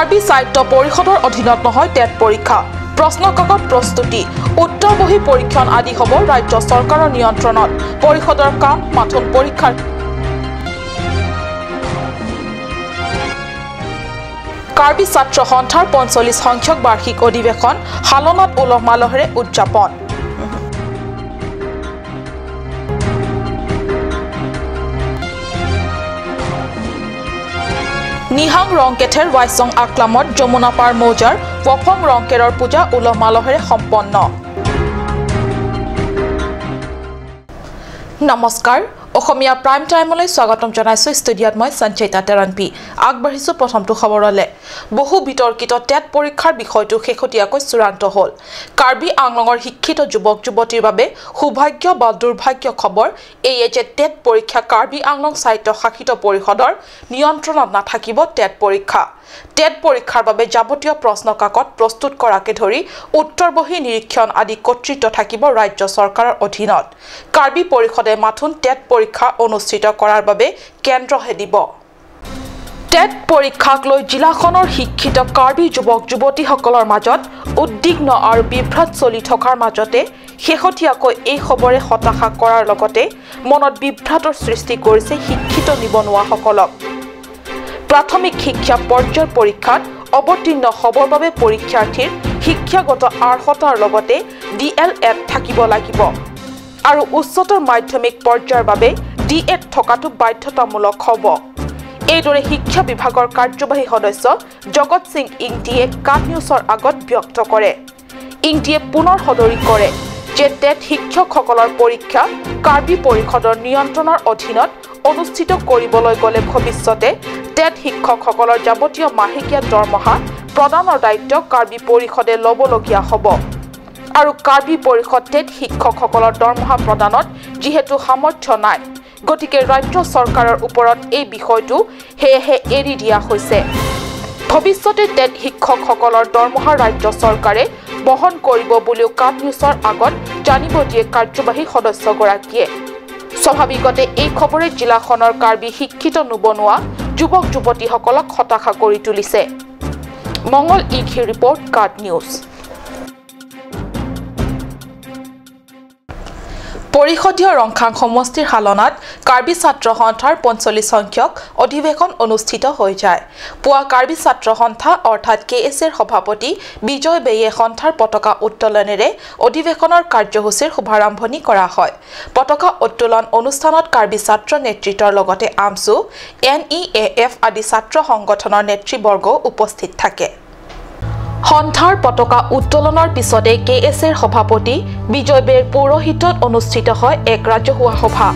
কাৰ্বি সাহিত্য পৰিষদৰ অধীনত নহয় টেট পৰীক্ষা। প্ৰশ্নকাকত প্ৰস্তুতি, উত্তৰ বহী পৰীক্ষণ আদি হ'ব ৰাজ্য চৰকাৰৰ নিয়ন্ত্ৰণত। পৰিষদৰ কাম মাথোন পৰীক্ষাৰ। কাৰ্বি ছাত্ৰ সন্থাৰ 45 সংখ্যক বাৰ্ষিক অধিৱেশন শালনাত উলহ মালহেৰে উদযাপন। নিহাং ৰংকেথেৰ ৱাইচং আকলামত যমুনাপাৰ মৌজাৰ ৱফং ৰংকেৰৰ পূজা উলহ মালহেৰে সম্পন্ন। নমস্কাৰ, অসমীয়া প্ৰাইম টাইমলৈ স্বাগতম জনাইছো। ষ্টুডিঅ'ত মই সঞ্চয়িতা তেৰাণপি। আগবাঢ়িছো প্ৰথমটো খবৰলৈ। বহু বিতৰ্কিত টেট পৰীক্ষাৰ বিষয়টো শেহতীয়াকৈ চূড়ান্ত হ'ল। কাৰ্বি আংলঙৰ শিক্ষিত যুৱক যুৱতীৰ বাবে সৌভাগ্য বা দুৰ্ভাগ্য খবৰ এইয়ে যে টেট পৰীক্ষা কাৰ্বি আংলং স্বায়ত্ত শাসিত পৰিষদৰ নিয়ন্ত্ৰণত নাথাকিব। টেট পৰীক্ষা টেট পৰীক্ষাৰ বাবে যাৱতীয় প্ৰশ্নকাকত প্ৰস্তুত কৰাকে ধৰি উত্তৰ বহী নিৰীক্ষণ আদি কৰ্তৃত্ব থাকিব ৰাজ্য চৰকাৰৰ অধীনত। কাৰ্বি পৰিষদে মাথোন টেট পৰীক্ষা অনুষ্ঠিত কৰাৰ বাবে কেন্দ্ৰহে দিব। টেট পৰীক্ষাক লৈ জিলাখনৰ শিক্ষিত কাৰ্বি যুৱক যুৱতীসকলৰ মাজত উদ্বিগ্ন আৰু বিভ্ৰাট চলি থকাৰ মাজতে শেহতীয়াকৈ এই খবৰে হতাশা কৰাৰ লগতে মনত বিভ্ৰাটৰ সৃষ্টি কৰিছে শিক্ষিত নিবনুৱাসকলক। প্ৰাথমিক শিক্ষা পৰ্যায়ৰ পৰীক্ষাত অৱতীৰ্ণ হ'বৰ বাবে পৰীক্ষাৰ্থীৰ শিক্ষাগত অৰ্হতাৰ লগতে DL.Ed থাকিব লাগিব আৰু উচ্চতৰ মাধ্যমিক পৰ্যায়ৰ বাবে D.Ed থকাটো বাধ্যতামূলক হ'ব। এইদৰে শিক্ষা বিভাগৰ কাৰ্যবাহী সদস্য জগত সিং ইংটিয়ে কাট নিউজৰ আগত ব্যক্ত কৰে। ইংটিয়ে পুনৰ সদৰি কৰে যে টেট শিক্ষকসকলৰ পৰীক্ষা কাৰ্বি পৰিষদৰ নিয়ন্ত্ৰণৰ অধীনত অনুষ্ঠিত কৰিবলৈ গ'লে ভৱিষ্যতে টেট শিক্ষকসকলৰ যাৱতীয় মাহেকীয়া দৰমহা প্ৰদানৰ দায়িত্ব কাৰ্বি পৰিষদে ল'বলগীয়া হ'ব আৰু কাৰ্বি পৰিষদ টেট শিক্ষকসকলৰ দৰমহা প্ৰদানত যিহেতু সামৰ্থ্য নাই, গতিকে ৰাজ্য চৰকাৰৰ ওপৰত এই বিষয়টো সেয়েহে এৰি দিয়া হৈছে। ভৱিষ্যতে টেট শিক্ষকসকলৰ দৰমহা ৰাজ্য চৰকাৰে বহন কৰিব বুলিও কাট নিউজৰ আগত জানিব দিয়ে কাৰ্যবাহী সদস্যগৰাকীয়ে। স্বাভাৱিকতে এই খবৰে জিলাখনৰ কাৰ্বি শিক্ষিত নিবনুৱা যুৱক যুৱতীসকলক হতাশা কৰি তুলিছে। মংগল ইঘি ৰিপৰ্ট, কাট নিউজ। পৰিষদীয় ৰংখাং সমষ্টিৰ শালনাত কাৰ্বি ছাত্ৰ সন্থাৰ 45 সংখ্যক অধিৱেশন অনুষ্ঠিত হৈ যায়। পুৱা কাৰ্বি ছাত্ৰ সন্থা অৰ্থাৎ KSAৰ সভাপতি বিজয় বেয়ে সন্থাৰ পতাকা উত্তোলনেৰে অধিৱেশনৰ কাৰ্যসূচীৰ শুভাৰম্ভণি কৰা হয়। পতাকা উত্তোলন অনুষ্ঠানত কাৰ্বি ছাত্ৰ নেতৃত্বৰ লগতে আমছু, NEAF আদি ছাত্ৰ সংগঠনৰ নেতৃবৰ্গ উপস্থিত থাকে। সন্থাৰ পতাকা উত্তোলনৰ পিছতে KSAৰ সভাপতি বিজয় বেৰ পৌৰোহিত্যত অনুষ্ঠিত হয় এক ৰাজহুৱা সভা।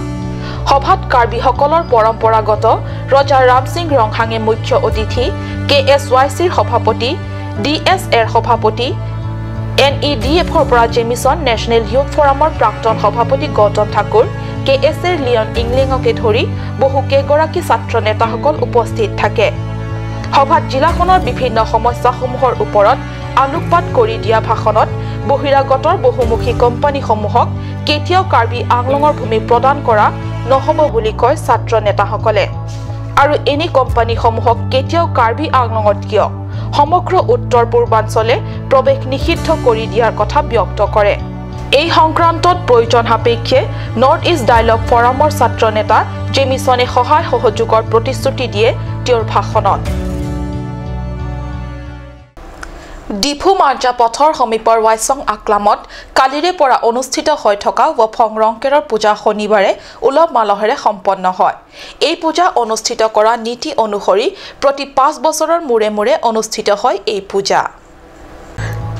সভাত কাৰ্বিসকলৰ পৰম্পৰাগত ৰজা ৰামসিং ৰংহাঙে মুখ্য অতিথি, KSYCৰ সভাপতি, DSAৰ সভাপতি, NEDFৰ পৰা জেমিছন নেশ্যনেল ইউথ ফৰামৰ প্ৰাক্তন সভাপতি গৌতম ঠাকুৰ, KSAৰ লিয়ন ইংলিঙকে ধৰি বহু কেইগৰাকী ছাত্ৰ নেতাসকল উপস্থিত থাকে। সভাত জিলাখনৰ বিভিন্ন সমস্যাসমূহৰ ওপৰত আলোকপাত কৰি দিয়া ভাষণত বহিৰাগতৰ বহুমুখী কোম্পানীসমূহক কেতিয়াও কাৰ্বি আংলঙৰ ভূমি প্ৰদান কৰা নহ'ব বুলি কয় ছাত্ৰ নেতাসকলে আৰু এনে কোম্পানীসমূহক কেতিয়াও কাৰ্বি আংলঙত কিয় সমগ্ৰ উত্তৰ পূৰ্বাঞ্চলে প্ৰৱেশ নিষিদ্ধ কৰি দিয়াৰ কথা ব্যক্ত কৰে। এই সংক্ৰান্তত প্ৰয়োজন সাপেক্ষে নৰ্থ ইষ্ট ডায়লগ ফৰামৰ ছাত্ৰ নেতা জেমিছনে সহায় সহযোগৰ প্ৰতিশ্ৰুতি দিয়ে তেওঁৰ ভাষণত। ডিফু মাৰ্জা পথৰ সমীপৰ ৱাইচং আকলামত কালিৰে পৰা অনুষ্ঠিত হৈ থকা ৱফং ৰংকেৰৰ পূজা শনিবাৰে উলহ মালহেৰে সম্পন্ন হয়। এই পূজা অনুষ্ঠিত কৰা নীতি অনুসৰি প্ৰতি 5 বছৰৰ মূৰে মূৰে অনুষ্ঠিত হয় এই পূজা।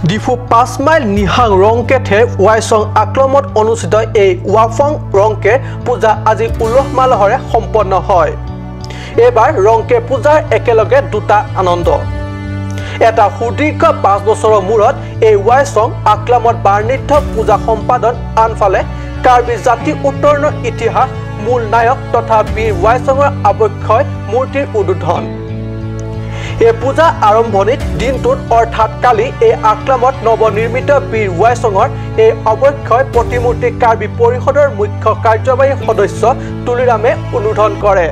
ডিফু 5 মাইল নিহাং ৰংকেথেৰ ৱাইচং আকলমত অনুষ্ঠিত এই ৱাফং ৰংকেৰ পূজা আজি উলহ মালহেৰে সম্পন্ন হয়। এইবাৰ ৰংকেৰ পূজাৰ একেলগে দুটা আনন্দ। এটা সুদীৰ্ঘ 5 বছৰৰ মূৰত এই ৱাইচং আকলামত বাৰ্ণিধ্য পূজা সম্পাদন, আনফালে কাৰ্বি জাতি উত্তৰণৰ ইতিহাস মূল নায়ক তথা বীৰ ৱাইচঙৰ আৱক্ষয় মূৰ্তিৰ উদ্বোধন। এই পূজা আৰম্ভণিত দিনটোত অৰ্থাৎ কালি এই আকলামত নৱনিৰ্মিত বীৰ ৱাইচঙৰ এই অৱক্ষয় প্ৰতিমূৰ্তি কাৰ্বি পৰিষদৰ মুখ্য কাৰ্যবাহী সদস্য তুলিৰামে উদ্বোধন কৰে।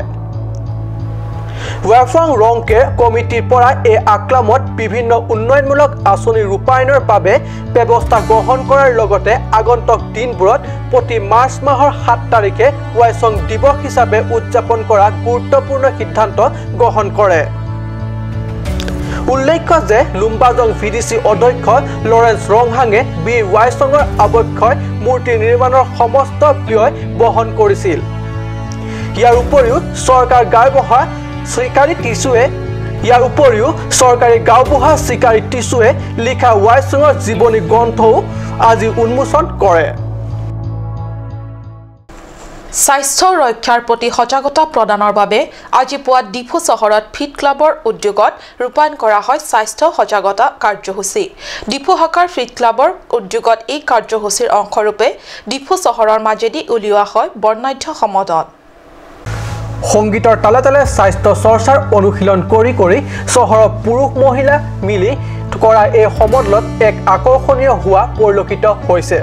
ৱাইফং ৰংকে কমিটিৰ পৰা এই আকলামত বিভিন্ন উন্নয়নমূলক আঁচনি ৰূপায়ণৰ বাবে ব্যৱস্থা গ্ৰহণ কৰাৰ লগতে আগন্তুক দিনবোৰত প্ৰতি মাৰ্চ মাহৰ 7 তাৰিখে ৱাইচং দিৱস হিচাপে উদযাপন কৰা গুৰুত্বপূৰ্ণ সিদ্ধান্ত গ্ৰহণ কৰে। উল্লেখ্য যে লুম্বাজং ভিডিচি অধ্যক্ষ লৰেন্স ৰংহাঙে বীৰ ৱাইচঙৰ আৱক্ষয় মূৰ্তি নিৰ্মাণৰ সমস্ত ব্যয় বহন কৰিছিল। ইয়াৰ উপৰিও চৰকাৰী গাঁওবুঢ়া চিকাৰী টিচুৱে লিখা ৱাইচঙৰ জীৱনী গ্ৰন্থও আজি উন্মোচন কৰে। স্বাস্থ্য ৰক্ষাৰ প্ৰতি সজাগতা প্ৰদানৰ বাবে আজি পুৱা ডিফু চহৰত ফিট ক্লাবৰ উদ্যোগত ৰূপায়ণ কৰা হয় স্বাস্থ্য সজাগতা কাৰ্যসূচী। ডিফু শাখাৰ ফিট ক্লাবৰ উদ্যোগত এই কাৰ্যসূচীৰ অংশৰূপে ডিফু চহৰৰ মাজেদি উলিওৱা হয় বৰ্ণাঢ্য সমদল। সংগীতৰ তালে তালে স্বাস্থ্য চৰ্চাৰ অনুশীলন কৰি কৰি চহৰৰ পুৰুষ মহিলা মিলি কৰা এই সমদলত এক আকৰ্ষণীয় হোৱা পৰিলক্ষিত হৈছে।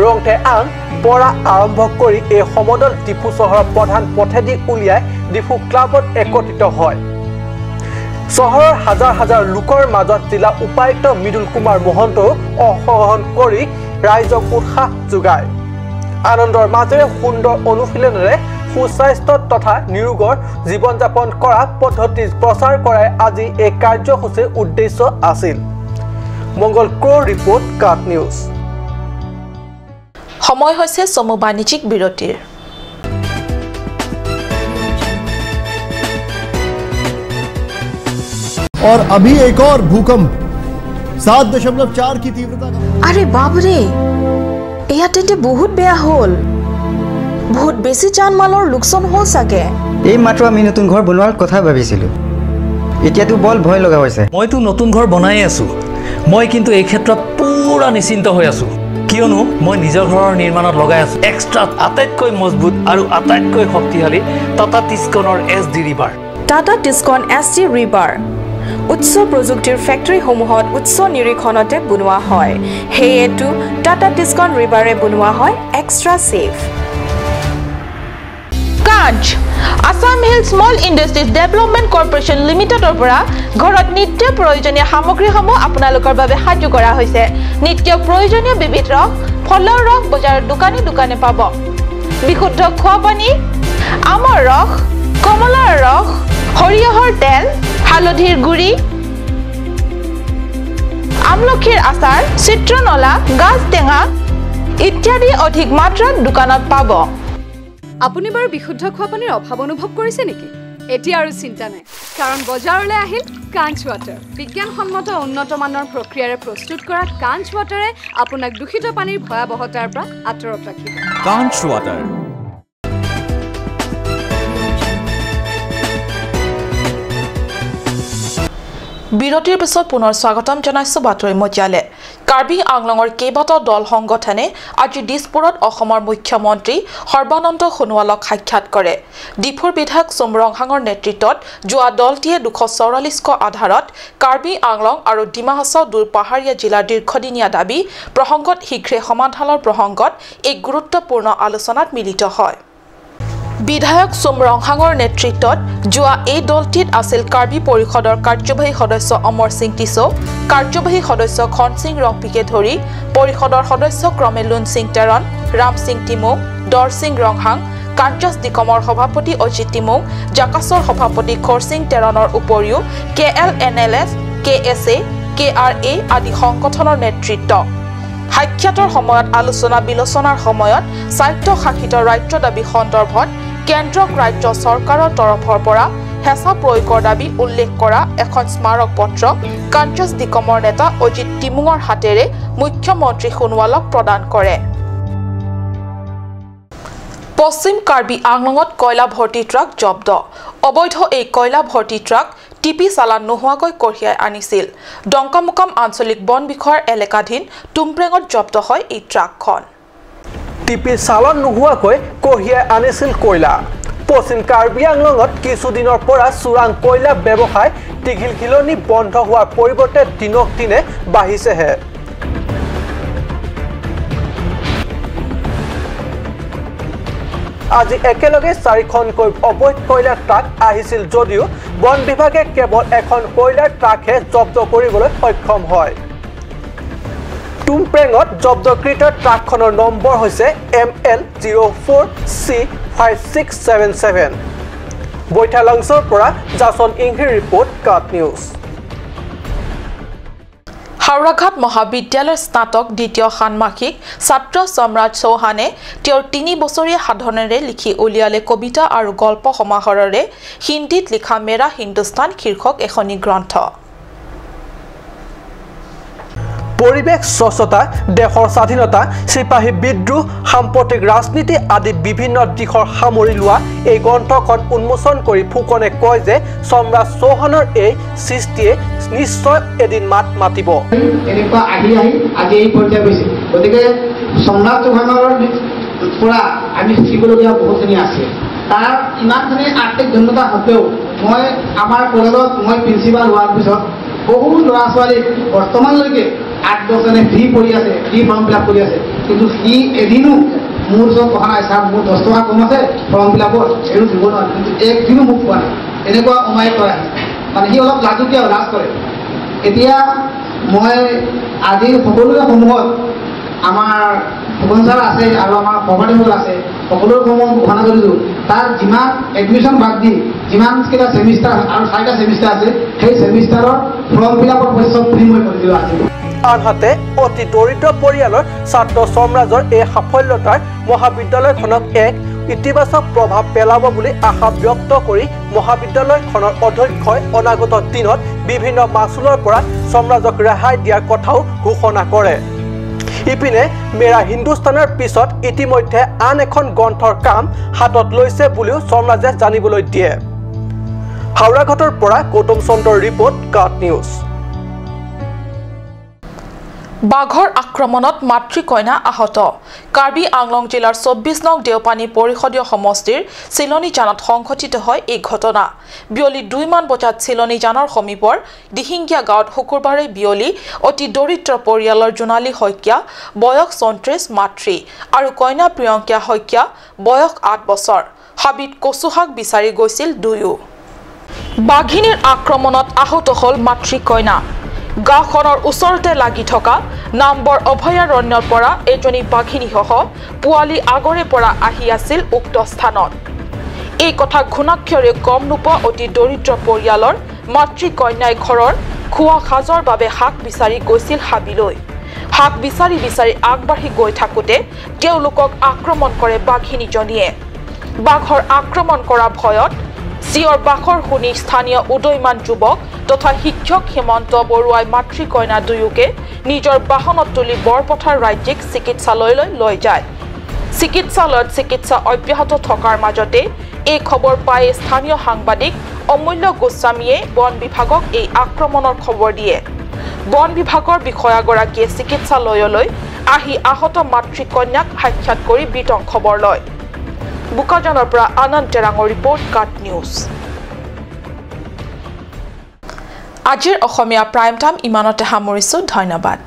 ৰংথে আং পৰা আৰম্ভ কৰি এই সমদল ডিফু চহৰৰ প্ৰধান পথেদি উলিয়াই ডিফু ক্লাবত একত্ৰিত হয়। চহৰৰ হাজাৰ হাজাৰ লোকৰ মাজত জিলা উপায়ুক্ত মৃদুল কুমাৰ মহন্তও অংশগ্ৰহণ কৰি ৰাইজক উৎসাহ যোগায়। আনন্দৰ মাজেৰে সুন্দৰ অনুশীলনেৰে সুস্বাস্থ্য তথা নিৰোগৰ জীৱন যাপন কৰা পদ্ধতি প্ৰচাৰ কৰাই আজি এই কাৰ্যসূচীৰ উদ্দেশ্য আছিল। মংগল ক্ৰ' ৰিপৰ্ট, কাট নিউজ। সময় হৈছে চমু বাণিজ্যিক বিৰতিৰ। और अभी एक और भूकंप 7.4 की तीव्रता का। अरे बाप रे, এয়া তেন্তে বহুত বেয়া হ'ল। বহুত বেছি জানমালৰ লোকচান হ'ল চাগে। এই মাত্ৰ আমি নতুন ঘৰ বনোৱাৰ কথা ভাবিছিলো, এতিয়াতো বল ভয় লগা হৈছে। মইতো নতুন ঘৰ বনাই আছো, মই কিন্তু এই ক্ষেত্ৰত পুৰা নিশ্চিন্ত হৈ আছো, কিয়নো মই নিজৰ ঘৰৰ নিৰ্মাণত লগাই আছো এক্সট্ৰা আটাইতকৈ মজবুত আৰু আটাইতকৈ শক্তিশালী Tata টিস্কনৰ S D rebar. Tata Tiscon S D rebar উচ্চ প্ৰযুক্তিৰ ফেক্টৰীসমূহত উচ্চ নিৰীক্ষণতে বনোৱা হয়, সেয়েতো টাটা টিস্কন ৰিবাৰে বনোৱা হয় এক্সট্ৰা ছেফ। কাজ Assam hill small industries development corporation লিমিটেডৰ পৰা ঘৰত নিত্য প্ৰয়োজনীয় সামগ্ৰীসমূহ আপোনালোকৰ বাবে সাজু কৰা হৈছে। নিত্য প্ৰয়োজনীয় বিবিধ ৰস, ফলৰ ৰস বজাৰৰ দোকানে দোকানে পাব। বিশুদ্ধ খোৱা পানী, আমৰ ৰস, কমলাৰ ৰস, সৰিয়হৰ তেল, হালধিৰ গুড়ি, আমলখিৰ আচাৰ, চিত্ৰনলা, গাজ টেঙা ইত্যাদি অধিক মাত্ৰাত দোকানত পাব। আপুনি বাৰু বিশুদ্ধ খোৱা পানীৰ অভাৱ অনুভৱ কৰিছে নেকি? এতিয়া আৰু চিন্তা নাই, কাৰণ বজাৰলৈ আহিল কাঞ্চ ৱাটাৰ। বিজ্ঞানসন্মত উন্নত মানৰ প্ৰক্ৰিয়াৰে প্ৰস্তুত কৰা কাঞ্চ ৱাটাৰে আপোনাক দূষিত পানীৰ ভয়াৱহতাৰ পৰা আঁতৰত ৰাখিব। কাঞ্চ ৱাটাৰ। বিৰতিৰ পিছত পুনৰ স্বাগতম জনাইছো বাতৰি মজিয়ালে। কাৰ্বি আংলঙৰ কেইবাটাও দল সংগঠনে আজি দিছপুৰত অসমৰ মুখ্যমন্ত্ৰী সৰ্বানন্দ সোণোৱালক সাক্ষাৎ কৰে। ডিফুৰ বিধায়ক সোম ৰংহাঙৰ নেতৃত্বত যোৱা দলটিয়ে 244 আধাৰত কাৰ্বি আংলং আৰু ডিমা হাছাও দূৰ পাহাৰীয়া জিলাৰ দীৰ্ঘদিনীয়া দাবী প্ৰসংগত শীঘ্ৰে সমাধানৰ প্ৰসংগত এক গুৰুত্বপূৰ্ণ আলোচনাত মিলিত হয়। বিধায়ক সোম ৰংহাঙৰ নেতৃত্বত যোৱা এই দলটিত আছিল কাৰ্বি পৰিষদৰ কাৰ্যবাহী সদস্য অমৰ সিং টিছো, কাৰ্যবাহী সদস্য খন সিং ৰংপিকে ধৰি পৰিষদৰ সদস্য ক্ৰমে লুন সিং টেৰন, ৰাম সিং টিমুং, দৰ সিং ৰংহাং, কাৰ্যছ ডিকমৰ সভাপতি অজিত টিমুং, জাকাছৰ সভাপতি খৰসিং টেৰণৰ উপৰিও K L N L F, K S A, K R A আদি সংগঠনৰ নেতৃত্ব। সাক্ষাতৰ সময়ত আলোচনা বিলোচনাৰ সময়ত স্বায়ত্তশাসিত ৰাজ্য দাবী সন্দৰ্ভত কেন্দ্ৰক ৰাজ্য চৰকাৰৰ তৰফৰ পৰা হেঁচা প্ৰয়োগৰ দাবী উল্লেখ কৰা এখন স্মাৰক পত্ৰ কাঞ্চজ ডিকমৰ নেতা অজিত টিমুঙৰ হাতেৰে মুখ্যমন্ত্ৰী সোণোৱালক প্ৰদান কৰে। পশ্চিম কাৰ্বি আংলঙত কয়লা ভৰ্তি ট্ৰাক জব্দ। অবৈধ এই কয়লা ভৰ্তি ট্ৰাক টিপি চালান নোহোৱাকৈ কঢ়িয়াই আনিছিল। ডংকামুকাম আঞ্চলিক বন বিষয়াৰ এলেকাধীন টুমপ্ৰেঙত জব্দ হয় এই ট্ৰাকখন। টিপি চালান নোহোৱাকৈ কঢ়িয়াই আনিছিল কয়লা। পশ্চিম কাৰ্বি আংলঙত কিছুদিনৰ পৰা চোৰাং কয়লা ব্যৱসায় টিঘিলঘিলনি বন্ধ হোৱাৰ পৰিৱৰ্তে দিনক দিনে বাঢ়িছেহে। আজি একেলগে চাৰিখনকৈ অবৈধ কয়লাৰ ট্ৰাক আহিছিল যদিও বন বিভাগে কেৱল এখন কয়লাৰ ট্ৰাকহে জব্দ কৰিবলৈ সক্ষম হয়। টুমপ্ৰেঙত জব্দকৃত ট্ৰাকখনৰ নম্বৰ হৈছে ML 04C5677। বৈঠালাংছৰ পৰা জাছন ইংহিৰ ৰিপৰ্ট, কাট নিউজ। হাওৰাঘাট মহাবিদ্যালয়ৰ স্নাতক দ্বিতীয় ষান্মাসিক ছাত্ৰ সম্ৰাট চৌহানে তেওঁৰ 3 বছৰীয়া সাধনেৰে লিখি উলিয়ালে কবিতা আৰু গল্প সমাহাৰেৰে হিন্দীত লিখা মেৰা হিন্দুস্তান শীৰ্ষক এখনি গ্ৰন্থ। পৰিৱেশ স্বচ্ছতা, দেশৰ স্বাধীনতা, চিপাহী বিদ্ৰোহ, সাম্প্ৰতিক ৰাজনীতি আদি বিভিন্ন দিশৰ সামৰি লোৱা এই গ্ৰন্থখন উন্মোচন কৰি ফুকনে কয় যে সম্ৰাট চৌহানৰ এই সৃষ্টিয়ে নিশ্চয় এদিন মাত মাতিব। এনেকুৱা আহি আহি আজি এই পৰ্যায় গৈছে। গতিকে সম্ৰাট চৌহানৰ পৰা আমি শিকিবলগীয়া বহুতখিনি আছে। তাৰ ইমানখিনি আৰ্থিক ধন্যতা সত্ত্বেও মই আমাৰ কলেজত মই প্ৰিন্সিপাল হোৱাৰ পিছত বহু ল'ৰা ছোৱালীক বৰ্তমানলৈকে 8 বছৰে ফ্ৰী পঢ়ি আছে, ফ্ৰী ফৰ্ম ফিল আপ কৰি আছে, কিন্তু সি এদিনো মোৰ ওচৰত অহা নাই, ছাৰ মোৰ 10 টকা কম আছে ফৰ্ম ফিল আপত, এইটো দিব নোৱাৰে, কিন্তু একদিনো মোক কোৱা নাই। এনেকুৱা অমায়িক কৰা, মানে সি অলপ লাজুকীয়া, লাজ কৰে। এতিয়া মই আজিৰ সকলোৰে সমূহত আমাৰ ফুকন ছাৰ আছে আৰু আমাৰ সভাপতিসকল আছে, সকলোৰে সমূহ ঘোষণা কৰিছোঁ। তাৰ যিমান এডমিশ্যন বাদ দি যিমানকেইটা ছেমিষ্টাৰ আৰু 4টা ছেমিষ্টাৰ আছে, সেই ছেমিষ্টাৰৰ ফৰ্ম ফিল আপৰ পইচা চব ফ্ৰী মই কৰি দিলোঁ আজি। আনহাতে অতি দৰিদ্ৰ পৰিয়ালৰ ছাত্ৰ সম্ৰাজৰ এই সাফল্যতাৰ মহাবিদ্যালয়খনক এক ইতিবাচক প্ৰভাৱ পেলাব বুলি আশা ব্যক্ত কৰি মহাবিদ্যালয়খনৰ অধ্যক্ষই অনাগত দিনত বিভিন্ন মাচুলৰ পৰা সম্ৰাজক ৰেহাই দিয়াৰ কথাও ঘোষণা কৰে। ইপিনে মেৰা হিন্দুস্তানৰ পিছত ইতিমধ্যে আন এখন গ্ৰন্থৰ কাম হাতত লৈছে বুলিও সম্ৰাজে জানিবলৈ দিয়ে। হাওৰাঘাটৰ পৰা গৌতম চন্দ্ৰৰ ৰিপৰ্ট, কাট নিউজ। বাঘৰ আক্ৰমণত মাতৃ কন্যা আহত। কাৰ্বি আংলং জিলাৰ 24 নং দেওপানী পৰিষদীয় সমষ্টিৰ চিলনীজানত সংঘটিত হয় এই ঘটনা। বিয়লি 2 মান বজাত চিলনীজানৰ সমীপৰ দিহিঙ্গীয়া গাঁৱত শুকুৰবাৰে বিয়লি অতি দৰিদ্ৰ পৰিয়ালৰ জোনালী শইকীয়া বয়স 34 মাতৃ আৰু কন্যা প্ৰিয়ংকা শইকীয়া বয়স 8 বছৰ হাবিত কচু শাক বিচাৰি গৈছিল দুয়ো। বাঘিনীৰ আক্ৰমণত আহত হ'ল মাতৃ কন্যা। গাঁওখনৰ ওচৰতে লাগি থকা নাম্বৰ অভয়াৰণ্যৰ পৰা এজনী বাঘিনীসহ পোৱালি আগৰে পৰা আহি আছিল উক্ত স্থানত। এই কথা ঘুণাক্ষৰে গম নোপোৱা অতি দৰিদ্ৰ পৰিয়ালৰ মাতৃ কন্যাই ঘৰৰ খোৱা সাজৰ বাবে শাক বিচাৰি গৈছিল হাবিলৈ। শাক বিচাৰি বিচাৰি আগবাঢ়ি গৈ থাকোঁতে তেওঁলোকক আক্ৰমণ কৰে বাঘিনীজনীয়ে। বাঘৰ আক্ৰমণ কৰা ভয়ত চিঞৰ বাখৰ শুনি স্থানীয় উদয়মান যুৱক তথা শিক্ষক হেমন্ত বৰুৱাই মাতৃ কন্যা দুয়োকে নিজৰ বাহনত তুলি বৰপথাৰ ৰাজ্যিক চিকিৎসালয়লৈ লৈ যায়। চিকিৎসালয়ত চিকিৎসা অব্যাহত থকাৰ মাজতে এই খবৰ পাই স্থানীয় সাংবাদিক অমূল্য গোস্বামীয়ে বন বিভাগক এই আক্ৰমণৰ খবৰ দিয়ে। বন বিভাগৰ বিষয়াগৰাকীয়ে চিকিৎসালয়লৈ আহি আহত মাতৃ কন্যাক সাক্ষাৎ কৰি বিতং খবৰ লয়। বোকাজানৰ পৰা আনন্দ টেৰাঙৰ ৰিপৰ্ট, কাট নিউজ। আজিৰ অসমীয়া প্ৰাইম টাইম ইমানতে সামৰিছোঁ। ধন্যবাদ।